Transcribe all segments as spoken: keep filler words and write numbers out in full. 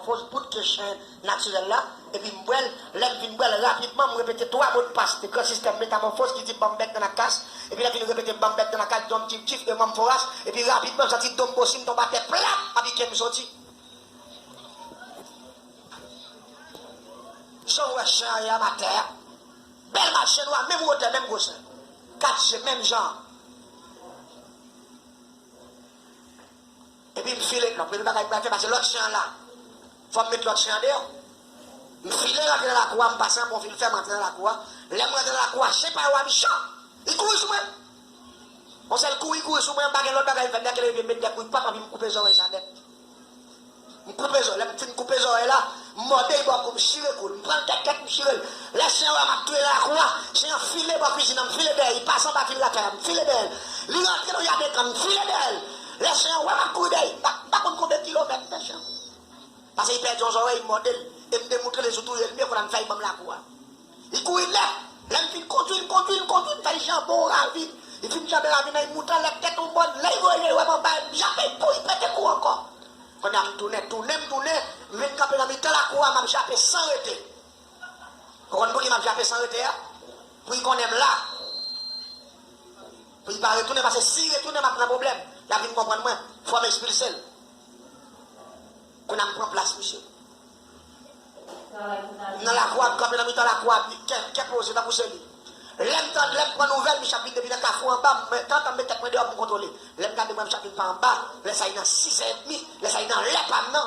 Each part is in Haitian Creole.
Poz bout ke chen natirèl la, epi m bwè l. Lè m fin bwè l, rapidman, m repete twa modpas de gran sistèm metamòfoz ki di ban m bèk nan lakas, epi lè fini repete ban m bèk nan lakas, di yon ti kif e manm foras, epi rapidman, m santi do m bosi, m tonbe atè plat, epi ke m soti. Jan w wè chen an ye a atè a, bèl machann nwa, menm wotè, menm gwosè. Kat je, menm jan. Epi m file, non, premye bagay m pral fè, pase lòt chen an la. Fò m met lòt chen an deyò. M file rantre nan lakou a, m pase anba yon fil fè, m rantre nan lakou a. Lè m rantre nan lakou a, chen pa yo a mechan. Li kouri sou mwen. Yon sèl kou, li kouri sou mwen, m pa gen lòt bagay m fè, m leve pye m met de kou, pap, epi m koupe zòrèy sa nèt. M koupe zò, lè m fin koupe zòrèy la, m mòde l bò kou, m chire kou l, m pran l tèt tèt, m chire l. Lè chen an wè m ap touye nan lakou a, chen an file bò kwizin nan, m file dèyè, li pase anba fil rakay la, m file dèyè l. Li rantre nan jaden kann, m file dèyè l. Lè chen an wè m ap kouri dèyè, m pa, m pa konn konbyen kilomèt m fè chen an. Pase li pèdi yon zòrèy, m mòde l, e m demontre l sou touye l, men kounye a m fè l ban m lakou a. Li kouri nèt. Lè m fin kondui l, kondui l, kondui l, m fè l janbe yon ravin. Li fin janbe ravin nan, li moute anlè tèt yon bòn. Lè li voye je l wè m anba, m jape, pou li pete kou ankò. Kounye a m tounen, tounen, m tounen, m vin kanpe nan mitan lakou a, m ap jape san rete. Ou konn pouki m ap jape san rete a? Pou li konnen m la. Pou li pa retounen, paske si li retounen, m ap nan pwoblèm. L ap vin konprann mwen. Fò m ekspilse l. Kounye a m pran plas misye. M nan lakou a, m kanpe nan mitan lakou a, kè, kè poze, tankou se li. Lè m tande, lè m pran nouvèl, misye ap vin depi nan kafou anba, m, tantan m met tèt mwen deyò pou m kontwole. Lè m gade, m wè misye ap vin pa anba, lè sa li nan sizè edmi, lè sa li nan lè pa m nan.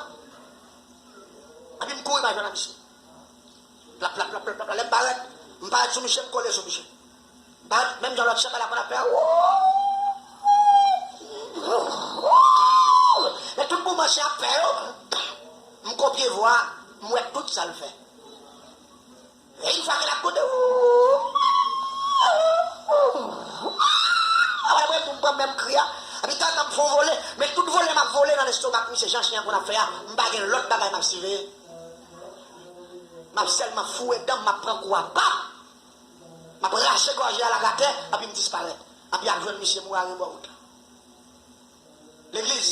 Epi m kouri, m al jwenn ak misye. Plap, plap, plap, plap, plap, lè m parèt, m parèt sou misye, m kole sou misye. M parèt, menm jan lòt chen pa la konn ap fè a. Lè tout mouvman chen ap fè yo, m kopye vwa a, m wè tout sa l fè. E yon fwa ke l ap goude, ou, ou, ou, ou, ou, ou, ou, ou, m pran menm kri a. Epi tantan m fè yon vole, men tout vole m ap vole nan lestomak misye, jan chen an konn ap fè a, m pa gen lòt bagay m ap siveye. M ap sèlman foure dan m, m ap pran kou a, pap! M ap rache gòj li a lage atè, epi m disparèt. Epi ap jwenn misye mouri arebò wout la. Legliz,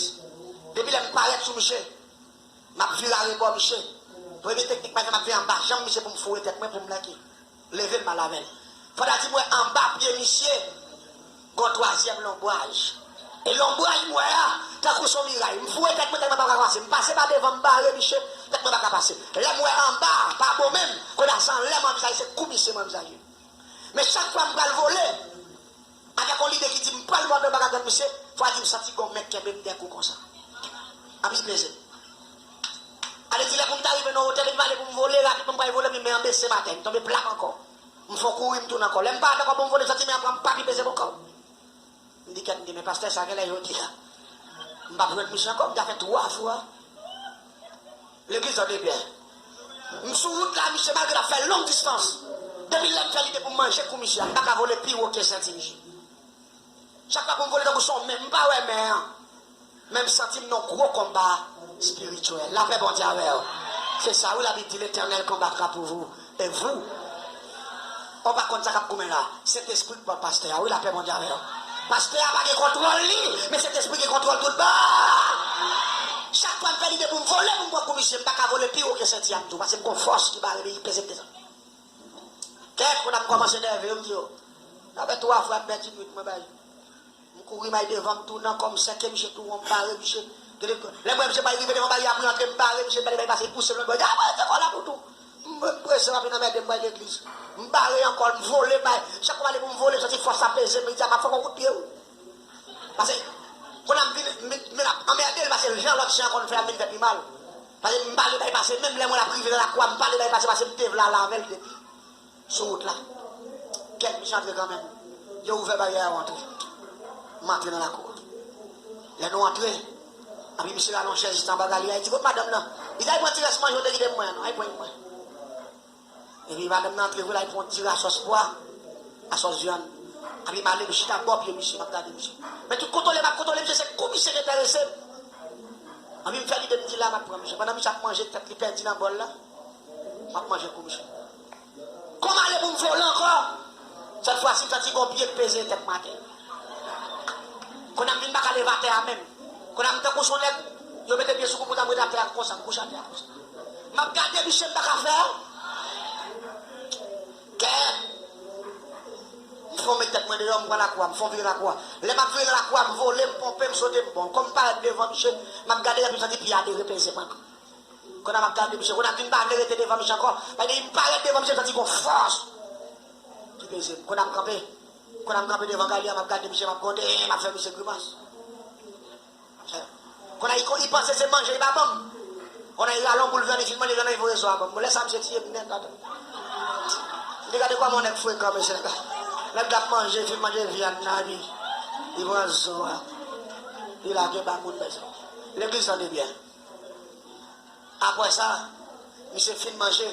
depi lè m parèt sou misye, m ap vire arebò misye. Premye teknik m ap fè, m ap vire anba janm misye pou m foure tèt mwen, pou m leke. Leve m al avè l. Fò ta di m wè anba pye misye, gon twazyèm lonbraj. E lonbraj m wè a, tankou se yon miray. M foure tèt mwen, tèt mwen pa ka pase. M pase pa devan, m bare misye, tèt mwen pa ka pase. Lè m wè anba a, pa bon menm, kounye a se anlè m anvizaje, se kou misye m anvizaje. Men chak fwa m pral vole, avèk yon lide ki di m pral mòde anba kagann misye, fò a di m santi gon men kenbe m dèkou konsa. Anpil plezi. Ale di lè pou m ta rive nan wotè, depi m ale pou m vole, rapidman m pral vole, men men an bese m atè, m tonbe plat ankò. M fè yon kouri, m tounen ankò. Lè m parèt ankò pou m vole, m santi men an pran m, pap, li peze bò kò m. M di kèt m di, men pastè sa, genlè jodi a m p ap jwenn misye ankò, m ta fè twa fwa. Legliz an de pyè. M sou wout la, misye, malgre l ap fè long distans. Depi lè m fè lide pou m manje kou misye a, m pa ka vole pi wo ke senti misye. Chak fwa pou m vole tankou se yon men, m pa wè men an. Men m santi m nan gwo konba espirityèl. Lapè Bondye avè w. Se sa wi, Labib di, Letènèl konbatra pou vou. E vou? Ou pa konn sa k ap goumen la. Sentespri k pran pastè a. Wi, lapè Bondye avè w. Pastè a pa gen kontwòl li, men Sentespri gen kontwòl tout bon. Chak fwa m fè lide pou m vole, pou m pran kou misye, m pa ka vole pi wo ke senti a m tou, paske m gon fòs ki bare m, ki peze m desann. Kèt, kounye a m kòmanse nève, m di yo. Sa fè twa fwa m pèdi nwit mwen bay. M kouri, m al devan, m tounen ankò, m sèke misye tou won, m bare misye. Lè m wè misye pral rive devan baryè a pou l antre, m bare misye, m pale bay pase, li pouse m lòt bò, li di, "A, mwen te kò la pou tou." M, m prese, m ap vin anmède m, m pral legliz. M bare ankò, m vole, bay. Chak fwa m ale pou m vole, m santi fòs la peze m, li di, "A, m ap fè w yon kout pye, wi." Paske, kounye a m vin, m, m ap anmède l, paske jan lòt chen an konn fè a, m vin fè pi mal. Paske m pale bay pase, menm lè mwen ap rive nan lakou a, m pale bay pase, paske m te vle ale avè l depi sou wout la. Kèt, misye antre kanmenm. Yo ouvè baryè a, yo antre. M antre nan lakou a. Lè nou antre, epi misye rale yon chèz jis anba galri a, li di, "Kot madanm nan?" Li di, "Al pran ti rès manje w te kite pou mwen an non, al pran pou mwen." Epi madanm nan antre vre, l al pran yon ti ra sòs pwa, a sòs vyann. Epi m ale, m chita bò pye misye, m ap gade misye. Men tout kontwole m ap kontwole misye, se kou misye ki enterese m. Epi m fè lide, m di, "La, m ap pran misye." Pandan misye ap manje, tèt li pèdi nan bòl la, m ap manje kou misye. Kòm ale pou m vole ankò, sèt fwa si m santi gon pye k peze tèt mwen atè. Kounye a m vin pa ka leve atè a menm. Kounye a m tankou se yon nèg Yo mete pye sou kou pou ta m ret atè a konsa, m kouche atè a konsa. M ap gade misye, m pa ka fè. Kè. M fon met tèt mwen deyò, m pran lakou a, m fon vire lakou a. Lè m ap vire nan lakou a, m vole, m ponpe, m sote, m bon. Kòm m parèt devan misye, m ap gade, epi m santi pye a dere peze m ankò. Kounye a m ap gade misye, kounye a m vin pa vle rete devan misye ankò. Paske m parèt devan misye, m santi gon fòs ki peze m. Kounye a m kanpe. Kounye a m kanpe devan kay li a, m ap gade misye, m ap gwonde, m ap fè misye grimas. Kounye a li panse se manje li pa ban m. Kounye a li rale yon boul vyann, li fin manje vyann nan, li voye zo a ban m. Bon, lè sa a misye tiye m nèt atò. Li gade kòman yon nèg frekan, mesye, nèg la. Nèg la ap manje, fin manje vyann nan, li, li pran zo a. Li lage ba moun, mesye. Legliz, tande byen. Apre sa, misye fin manje,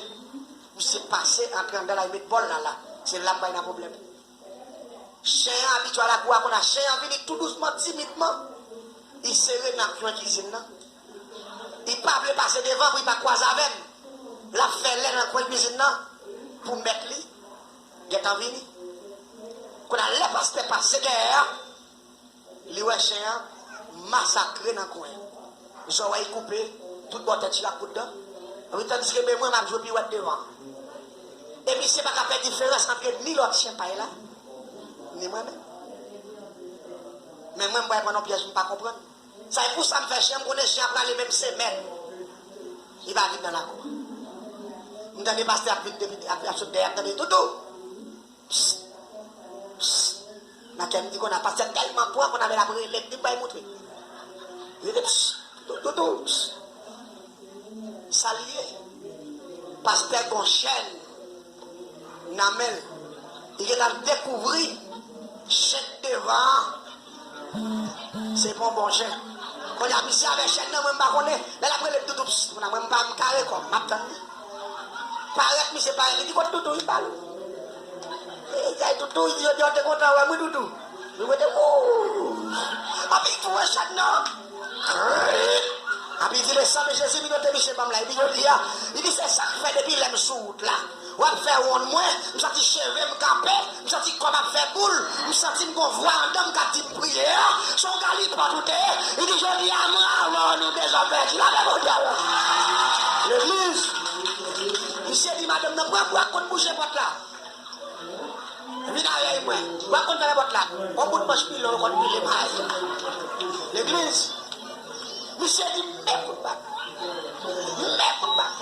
misye pase antre anndan la, li met bòl la la. Se la m bay nan pwoblèm. Chen an abitye a lakou a, kounye a chen an vini tou dousman, timidman. Li sere nan kwen kizin nan. Li pa vle pase devan pou li pa kwaze avè m. L ap fè lè nan kwen kizin nan pou mèt li gentan vini. Kounye a, lè pastè pase dèyè a, li wè chen an masakre nan kwen. Zòrèy koupe, tout bò tèt chita kout dan. Wi, tandiske men mwen, m ap jwe piwèt devan. E misye pa ka fè diferans ant ni lòt chen pay la, ni mwen menm. Men mwen, m pral pran yon pyèj m pa konprann. Sa e pou sa m fè chen, m konnen chen an prale menm semèn. Li pa vin nan lakou a. M tande pastè ap vin depi, ap, ap sot dèyè, m tande toutou. Psst! Psst! Nan kè m di konn a pastè tèlman pran konn a men l ap rele m di m bay moutre. Li di psst! Toutou! Psst! Sa l ye? Pastè gon chèn nan men l. Li gentan dekouvri chèn devan an. Se pa yon bon chen. Kounye a misye avè chèn nan, mwen m pa konnen. Lè l ap rele m toutou, psst, kounye a mwen m pa m kare kò m, m ap tann li. Parèt, misye parèt, li di, "Kot toutou?" Li ba l. Li di, "Ay, toutou," li di, "jodi a w te kontan wè m wi, toutou." Li rete, "Wouw." Epi li tou wè chèn nan. Epi li di, "Le sang de Jésus, minote misye ban m la." Epi jodi a, li di, "Se sa k fè depi lè m sou wout la." W ap fè wonn mwen, m santi cheve m kanpe, m santi kò m ap fè boul, m santi m gon vwa anndan m k ap di m priye a, se yon galipòt ou te ye. Li di, "Jodi a, mwen avè w, nou dezòd pèdi." Lave Bondye avè w. Legliz, misye di madanm nan, "Pran bwa konn bouche pòt la. Vin avèk mwen. Bwa konn fèmen pòt la." Yon bout manch pilon, yo konn pile may. Legliz, misye di, "Men kout bak. Men kout bak."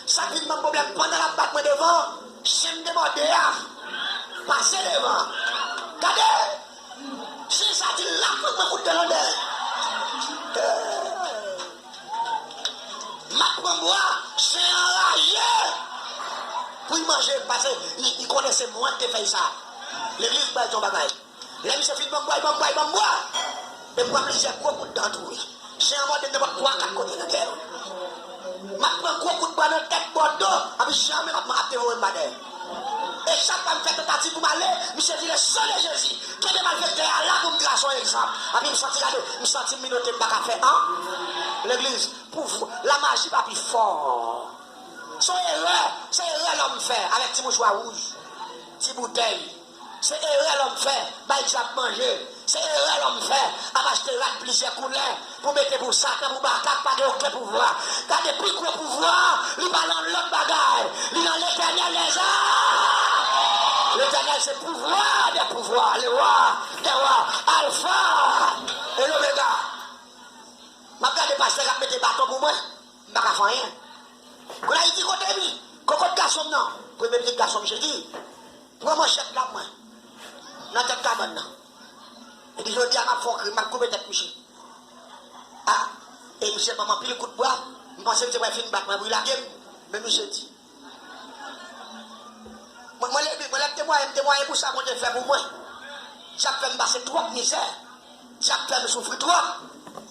Sa k vin ban m pwoblèm, pandan l ap bat mwen devan, chen m debòde a pase devan. Gade! Chen sa di l la pran mwen kout dan nan dèyè. M ap pran bwa, chen an raje pou l manje m, paske li, li konnen se mwen k te fè l sa. Legliz bay yon bagay. Lè misye fin ban m bwa, li ban m bwa, li ban m bwa. E m pran plizyè gwo kout dan tou wi. Chen an mòde m nenpòt twa, kat kote nan kè. M ap pran gwo kout bwa nan tèt, bò do, epi chen an menm ap, ap devore m pa dèyè. E chak fwa m fè tantativ pou m ale, misye di, "Le sang de Jésus, kenbe malfektè a la pou m trase yon egzanp." Epi m santi, gade, m santi m minote, m pa ka fè an. Legliz, pou vou, lamaji pa pi fò. Se yon erè, se erè lòm fè avèk ti mouchwa wouj, ti boutèy. Se erè lòm fè, bay dyab manje. Se erè lòm fè, ap achte rad plizyè koulè pou mete pou Satan, pou makak, pa gen okenn pouvwa. Gade pi gwo pouvwa, li pa nan lòt bagay, li nan Letènèl dèzam. Letènèl se pouvwa dè pouvwa, le wa dè wa, Alfa e Lomega. M ap gade pastè k ap mete baton pou mwen, m pa ka fè anyen. Kounye a li di, "Kote mi? Kokot gason m nan?" Premye pitit gason m, misye di, "Pran manchèt la pou mwen. Nan tèt kabann nan." Li di, "Jodi a, m ap fè yon krim, m ap koupe tèt misye." A, e misye ban m anpil kout bwa, m panse misye pral fin bat mwen pou l lage m, men misye di, Mwen, mwen leve, mwen lè m temwaye, m temwaye pou sa Bondye fè pou mwen. Dyab fè m pase twòp mizè. Dyab fè m soufri twòp.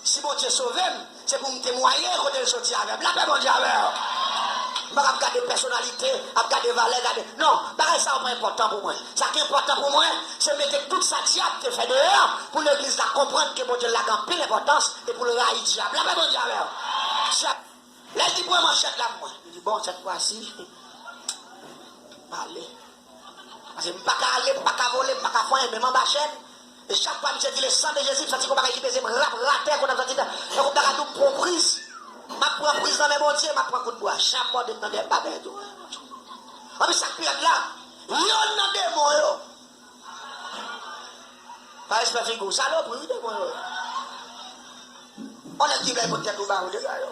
Si Bondye sove m, se pou m temwaye kote l soti avè m. Lapè Bondye avè w. M pa ap gade pèsonalite, ap gade valè, gade. Non, bagay sa yo pa enpòtan pou mwen. Sa ki enpòtan pou mwen, se mete tout sa dyab te fè deyò, pou legliz la konprann ke Bondye lage anpil enpòtans e pou l rayi dyab. Lapè Bondye avè w. Dyab Lè l di pran manchèt la pou mwen, li di, "Bon, sèt fwa si, m ale." Paske m pa ka ale, m pa ka vole, m pa ka fè anyen, men m anba chèn. E chak fwa misye di le sang de Jésus, m santi gon bagay ki peze m rap atè, konn ap santi tankou m ta ka tou m pran priz. M ap pran priz nan men Bondye, m ap pran kout bwa. Chak mòde m nan dèyè, m pa gen tou. Anpi chak peryòd la, yonn nan demon yo. Pa respè figi w, salopri wi demon yo. On nèg ki vle pot tèt ou ba ou dega yo.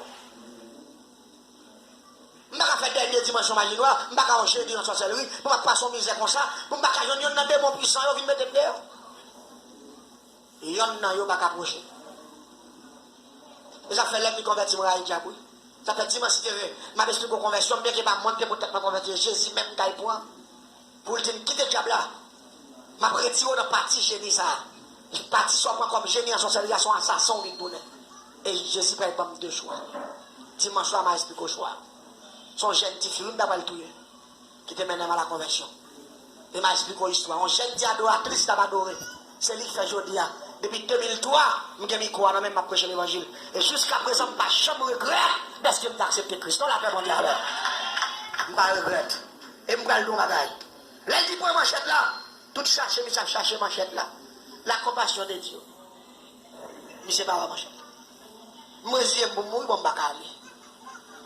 M pa ka fè dènye dimansyon maji nwa, m pa ka yon jeni an sòsèlri, pou m ap pase yon mizè konsa, pou m pa ka jwenn yonn nan demon pwisan yo vin mete m deyò. Yonn nan yo pa ka pwoche. E sa fè lè m vin konvèti m rayi dyab wi. Sa fè dimanch si Dye vle, m ap esplike w konvèsyon m, byenke pa mwen ki te pot tèt mwen konvèti, Jezi menm k al pran. Pou l di m kite dyab la, m ap retire w nan pati jeni sa a. Pati sa w pran kòm jeni an sòsèlri a, se yon asasen w vin tounen. E Jezi pral ban m de chwa. Dimanch swa, m a esplike w chwa. Se yon jèn tifi wi m ta pral touye, ki te mennen m a la konvèsyon. E m a esplike w istwa. Yon jèn ti adoratris t ap adore. Se li k fè jodi a. Depi de mil twa, m gen mikwo a nan men m, m ap preche levanjil. E jiskaprezan, m pa janm regrèt dèske m te aksepte Kris. Non, lapè Bondye avè w. M pa regrèt. E m pral di w yon bagay. Lè l di pran manchèt la, tout chache misye ap chache manchèt la. La compassion de Dieu. Misye pa wè manchèt la. M reziye m pou m mouri, bon, m pa ka ale.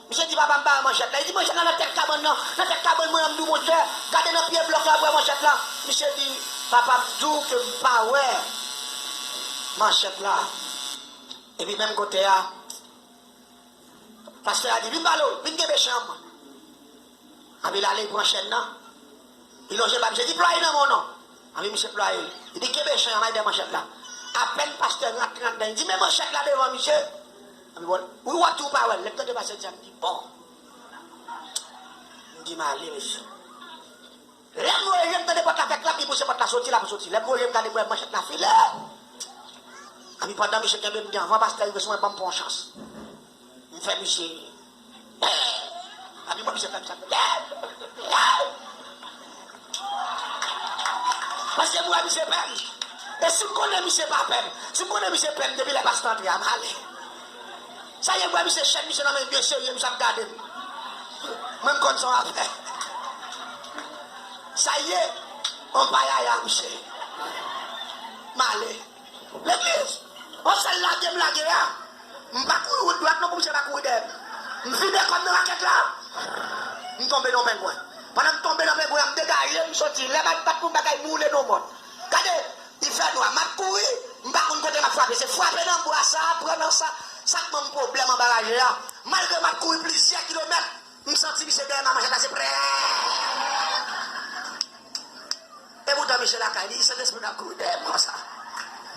Misye di, "Papa, m pa wè manchèt la." Li di, "Manchèt la nan tèt kabann nan. Nan tèt kabann mwen an, m di w, monchè, gade nan pye blòk la, w ap wè manchèt la." Misye di, "Papa, m di w ke m pa wè manchèt la." Epi menm kote a, pastè a di, "Vin pale w, vin kenbe chan an." Anpi l ale, li pran chèn nan. Li lonje l ba misye, li di, "Plwaye nan men w non." Anpi misye plwaye l. Li di, "Kenbe chan an, m al dèyè manchèt la." Apèn pastè rantre anndan, li di, "Men manchèt la devan misye." Anpi bon, wi, w ap di w pa wè l. Lè m tande pastè di sa, m di, "Bon." M di, "M ale, mesye." Lè m voye je m tande pòt la fè klap, li pouse pòt la soti, l ap soti. Lè m voye je m gade, m wè manchèt la file. Anpi pandan misye kenbe m, m di, "Anvan pastè rive sou mwen, ban m pran yon chans." M fè misye. Epi mwen misye fè m sa. Paske m wè misye pè m. E si m konnen misye pa pè m, si m konnen misye pè m depi lè pastè antre a, m ale. Sa ye, m wè misye chèn misye nan men byen serye, misye ap gade m. Mwen m konn sa w ap fè. Sa ye, on payaya misye. M ale. Legliz, on sèl lage m lage a. M pa kouri wout dwat non pou misye pa kouri dèyè m. M vide kò m nan rakèt la. M tonbe nan pengwen. Pandan m tonbe nan pengwen an, m degaje, m soti. Lè m ap bat pou m bagay, m woule nan mòn. Gade, li fè nwa, m ap kouri, m pa konn kote m ap frape. Se frape nan bwa sa, pran nan sa, sa k ban m pwoblèm anba raje a. Malgre m ap kouri plizyè kilomèt, m santi misye dèyè m a manchèt la, se prè. Epoutan misye lakay li, Sentespri nan kouri dèyè m konsa.